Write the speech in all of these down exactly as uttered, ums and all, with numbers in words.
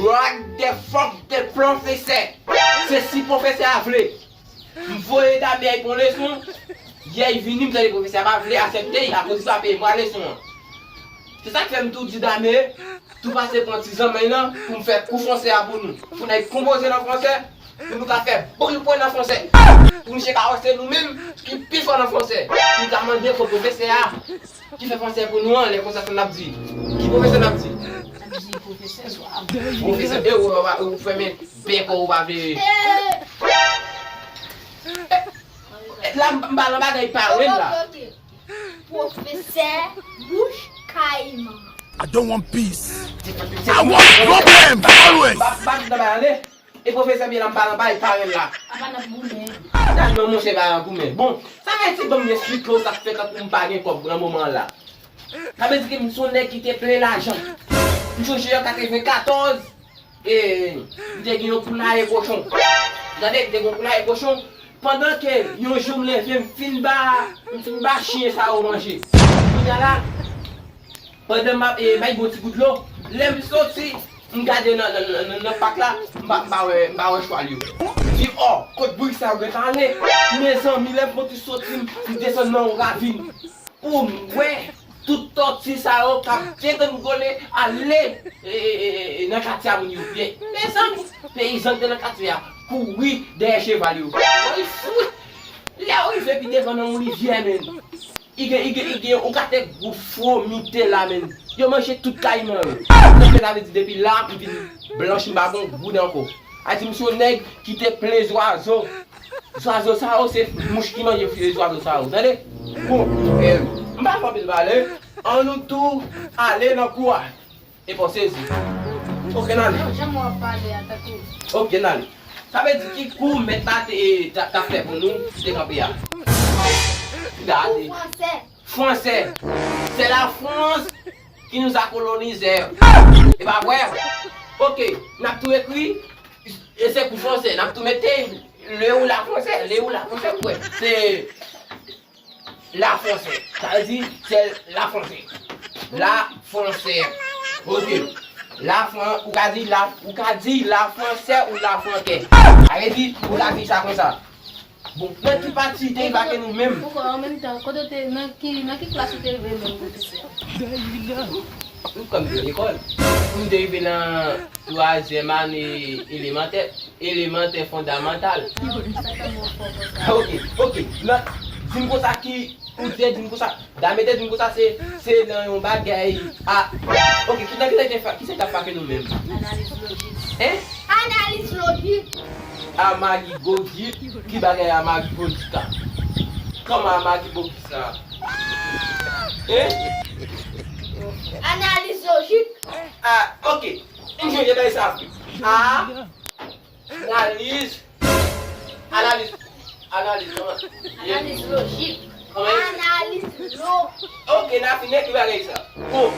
What the fuck the professor? Se si pwofesè a vle. M voye Dame al pran leson. Yè li vini, m tande pwofesè a pa vle aksepte l, akoz li pa peye m leson an. Se sa k fè m tou di Dame tou pase pran ti zanmay lan pou m fè kou fransè a pou nou. Pou n al konpoze nan fransè, pou nou ka fè boul pwen nan fransè. Pou misye ka wè se nou menm ki pi fò nan fransè. Li ka mande kot pwofesè a ki fè fransè pou nou an, lè konsa sa n ap di. Ki pwofesè n ap di? N ap di pwofesè Zwazo. Pwofesè, e ou, ou, ou fèmen bèk ou pa vle. La, m pa nan bagay parèt la. Ok, ok. Pwofesè Bouch Kayiman. I don't want peace. I want problems always. Ba, ba, ba, ba, ale. E pwofesè byen la, m pa nan bagay parèt la. Apa n ap goumen? Gad non, monchè, pa nan goumen. Bon, sa vle di, ban m esplike w sa k fè tankou m pa gen kòb nan moman an la. Sa vle di ke m se yon nèg ki te plen lajan. M sonje an katrevenkatòz, e, m te gen yon poulaye kochon. Tande, m te gen yon poulaye kochon. Pandan ke yon jou m leve, m fin ba, m fin ba chen sa yo manje. Kounye a la, pandan m ap, e, bay bon ti gout dlo, lè m soti, m gade nan, nan, nan, nan, nan pak la, m pa, m pa wè, m pa wè chwal yo. M di, ò, kot bourik sa yo gentan ale? Mezanmi, lè m fouti soti, m, m desann nan yon ravin. Pou m wè tout tòti sa yo k ap degangole ale, e, e, e, e, nan katye a moun yo byen. Mezanmi, peyizan ki te nan katye a kouri dèyè cheval yo. Woy, fout! Lè w rive pi devan nan yon rivyè, menm, i gen, i gen, i gen yon katye gwo fwomi ki te la, menm. Yo manje tout kayiman yo. Sa vle di depi la, m vin blanch, m pa gen gou ankò. A di m se yon nèg ki te plen zwazo. Zwazo sa yo, se mouch ki manje zwazo sa yo, tande? Bon, e, m pa fè anpil pale, ann nou tou ale nan kou a. Epa w sezi. Ok, n ale. Janm w ap pale a tankou. Ok, n ale. Sa vle di ki kou mèt la te, ta, ta fè pou nou, te kanpe a? Gade. Kou fransè. Fransè. C'est la France qui nous a colonisés. E pa vre? Ok, n ap tou ekri, e se kou fransè, n ap tou mete le ou la fransè, le ou la fransè, pou wè. Se la fransè. Sa vle di, c'est la fransè. La fransè. Ok. La fran-, ou ka di la, ou ka di la fransè ou la frankè. Sa vle di, ou ka di sa konsa. Bon, nan ki pati te rive ake nou menm? Poukò, an menm tan, kote w te, nan ki, nan ki klas ou te rive menm, pwofesè? M, kòm te lekòl, m te rive nan twazyèm ane elemantè, elemantè fondamantal. Ah, sa fè mwen fò konsa. Ok, ok. Nan, di m konsa ki, ou te di m konsa, Dame te di m konsa se, se nan yon bagay a, ok, ki, nan ki sa te fa-, ki sa t ap make nou menm? Analiz lojik. Hein? Analiz lojik. Amagigogi, ki bagay amagigogi sa? Kòman amagigogi sa? Hein? Analiz lojik. Ah, ok. M sonje bagay sa. A, analiz. Analiz. Analiz, kòman? Analiz lojik. Kòman? Analiz lo. Ok, n a fini ki bagay sa. Bon.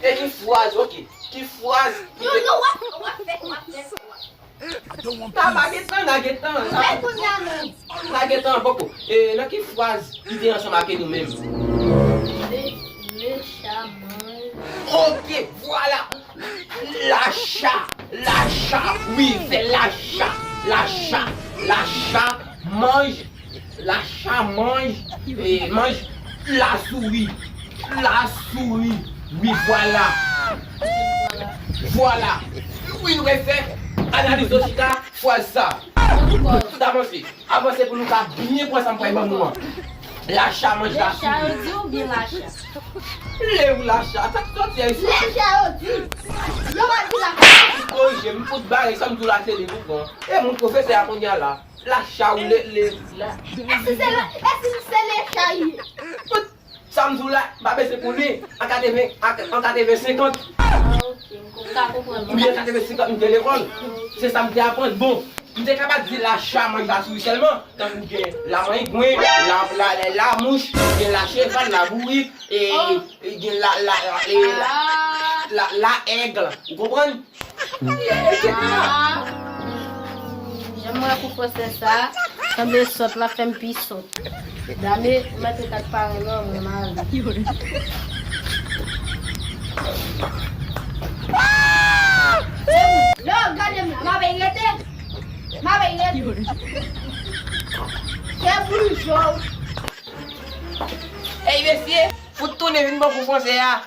E ki fraz, ok. Ki fraz ki... Non, non, w ap, w ap fè, w ap fè, w ap fè. N a pa gen tan, n a gen tan. Fè kounye a menm. N a gen tan, poko. E nan ki fraz ki te ansanm ake nou menm? Le, le cha manj. Ok, vwala. Lacha, lacha, wi, se lacha, lacha, lacha, manj, lacha, manj, e, manj, lasouri, lasouri, wi, vwala, vwala, wi, nou fè analiz lojik a fraz sa, tout avanse. Avanse pou nou ka byen pran sa m pral ban nou an. Lacha manj la. Lecha yo di oubyen lacha? Le ou lacha, sa k soti a isi? Lecha yo di. Yo pa di lacha. Korije m, m fout bare sa m di w la, se li pou pran. E moun pwofesè a kounye a la. Lacha ou le, le, la. E si se le, e si se lecha li ye? Sa m di w la, m pa bezwen pou li. An katreven, an, an katreven senkant. Ah, ok, m ka konprann. Oubyen katreven senkant, m te lekòl. Se sa m te aprann. Bon, m te kapab di lacha manj lasouri sèlman. Tankou gen lamangwen, la, la, la, lamouch, gen lacheval, labourik, e, e gen la, la, la, e, la, la, la aigle. Ou konprann? Ah. Jan m wè kou fransè sa, sanble sòt la fè m pi sòt. Dame, mete kat paren non, mwen mare. Kè boujou. Ey mesye, fout tounen vin ban kou franse a.